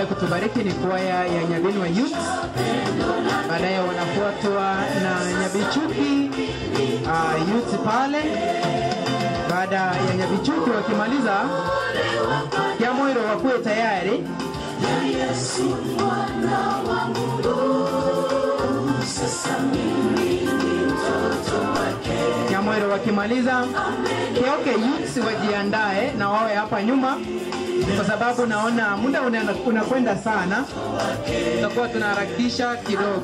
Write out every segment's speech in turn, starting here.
wanaendelea kutubariki ni kwaya ya Nyabinwa Youth, baadaye wanafuatwa na Nyabichuki Youth pale. Baada ya Nyabichuki wakimaliza, Kiamoiro wakuwe tayari. Kiamoiro wakimaliza, Kioke Youth wajiandae na wawe hapa nyuma, kwa sababu naona muda unakwenda sana, tutakuwa tunaharakisha kidogo.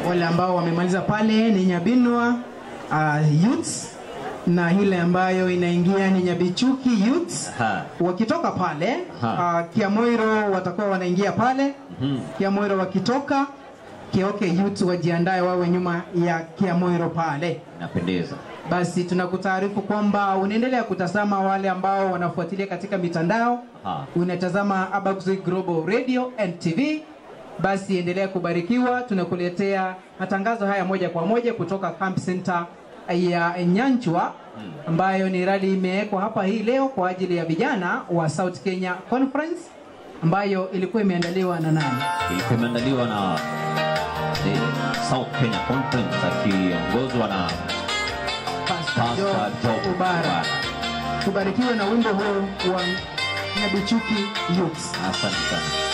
Wale ambao wamemaliza pale ni Nyabinwa Youth, na ile ambayo inaingia ni Nyabichuki Youth. Wakitoka pale Kiamoiro watakuwa wanaingia pale. Kiamoiro wakitoka, Kioke Youth wajiandae wawe nyuma ya Kiamoiro pale. Inapendeza. Basi tunakutaarifu kwamba unaendelea kutazama wale ambao wanafuatilia katika mitandao. Unatazama Abaxi Global Radio and TV. Basi endelea kubarikiwa, tunakuletea matangazo haya moja kwa moja kutoka Camp Center ya Nyanchwa, ambayo ni rally imewekwa hapa hii leo kwa ajili ya vijana wa South Kenya Conference, ambayo ilikuwa imeandaliwa na nani? Ilikuwa imeandaliwa na the South Kenya Conference akiongozwa na Pastor Job Ubara. Tubarikiwe na wimbo huu wa Nyabichuki Youth. Asante sana.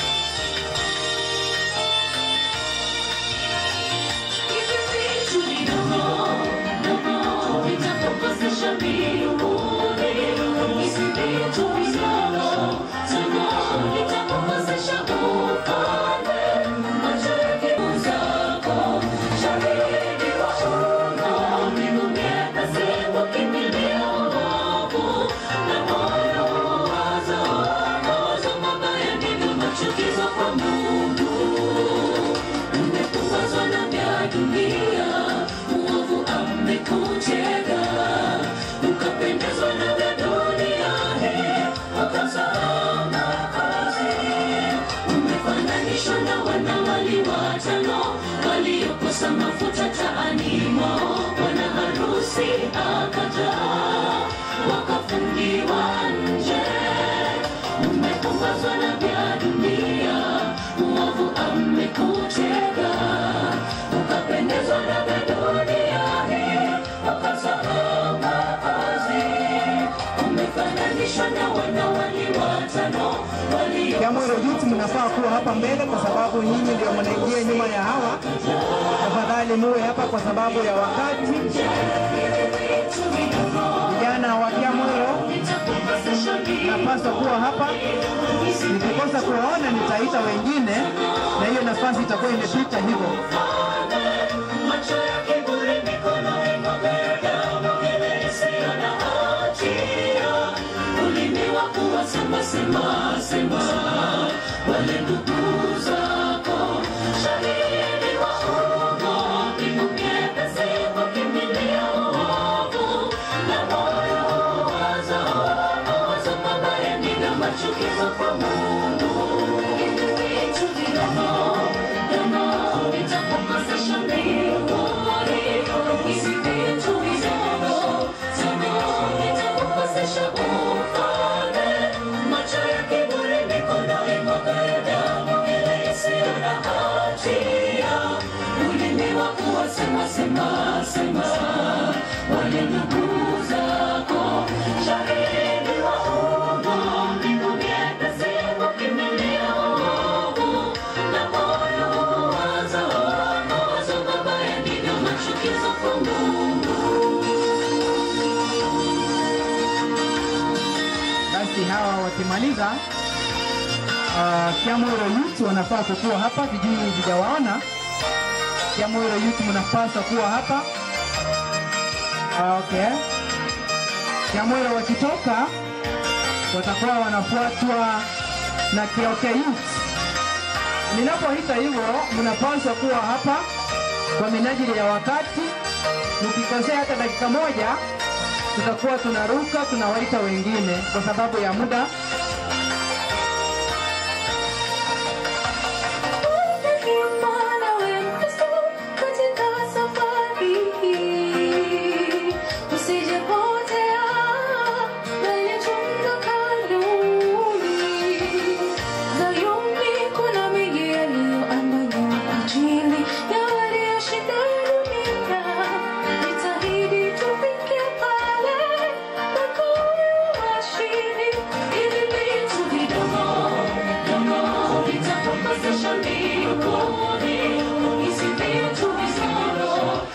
Mafuta taani mwao, bwana harusi akaja, wakafungiwa nje. Umekumbazwa na vya dunia, muovu amekutega, ukapendezwa na vya dunia hii, ukasahau Mwokozi. Umefananishwa na wanawali watano. Kiamoiro Youth mnafaa kuwa hapa mbele kwa sababu nyinyi ndio mnaingia nyuma ya hawa. Tafadhali muwe hapa kwa sababu ya wakati. Vijana wa Kiamoiro napaswa kuwa hapa. Nikikosa kuwaona nitaita wengine na hiyo nafasi itakuwa imepita hivyo. Sema, sema, sema, wale ndugu zako, shahidi wa uongo, miguu myepesi kukimbilia uovu, na moyo wazo, mawazo mabaya ni na machukizo kwa Mungu. Hivi vitu vidogo, dogo, vitakukosesha mbinguni. Hivi vitu vidogo, dogo, vitakukosesha ufalme. Macho ya kiburi, mikono imwagayo damu ile isiyo na hatia, ulimi wa kuwasema sema sema wale ndugu zako, shahidi wa uongo, Basi hawa wakimaliza, Kiamwero Youth wanafaa kukua hapa, sijui sijawaona. Kiamwero Youth mnapaswa kuwa hapa. Okay. Kiamwero wakitoka watakuwa wanafuatwa na Kioke Youth. Ninapoita hivyo mnapaswa kuwa hapa kwa minajili ya wakati. Mkikosea hata dakika moja tutakuwa tunaruka tunawaita wengine kwa sababu ya muda.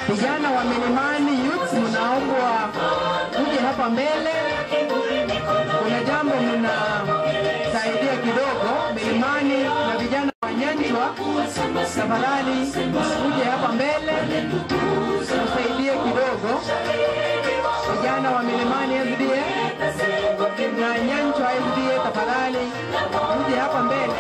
Vijana wa Milimani Youth mnaombwa mje hapa mbele. Kuna jambo mnasaidia kidogo Milimani na vijana wa Nyanchwa, tafadhali mje hapa mbele msaidie kidogo. Vijana wa Milimani SDA na Nyanchwa SDA, tafadhali mje hapa mbele.